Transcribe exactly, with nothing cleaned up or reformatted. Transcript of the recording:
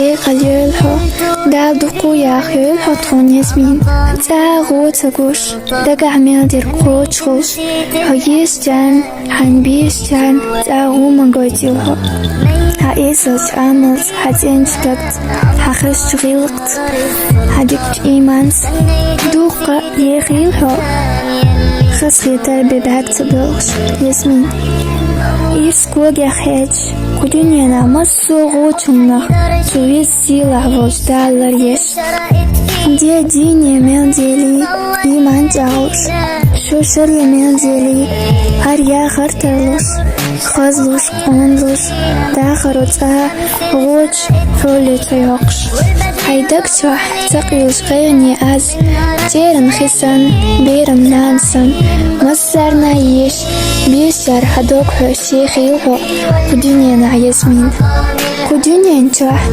Декъала йойла хьо, Дала дукха яха йойла хьо тхона, Ясмин. ЦӀагӀа гӀо ца гуш, дагахьа мел дерг кхочушхуш, хьо езачарна, хьайна безачарна цӀагӀа гӀо ма гойтийла хьо. Хьа эсалча Ӏамалца, хьа цӀенача дагца, хьа хезача гӀиллакхца, хьа дикача иманца дукха ехийла хьо. Хазахетар бе бӀаьрг ца доалаш, Ясмин. Ирс когех хьежаш, кху дуьненахь массо а гӀочунах цу веза сийлахь волча Дала лар еш. Де дийне мел дели, иман чӀагӀлуш, шо шаре мел дели, хӀара яхар тарлуш, хазлуш, къоналуш, дахаро цӀа гӀоча хьоле ца йоккхуш. Хьай даг чохь ца къуьйлуш гӀайгӀане аз, церан хи санна, беран нана санна, массарна а еш, безачара хьа дог хьоьжуш ехийла хьо кху дуьненахь, Ясмин. Кху дуьнен чохь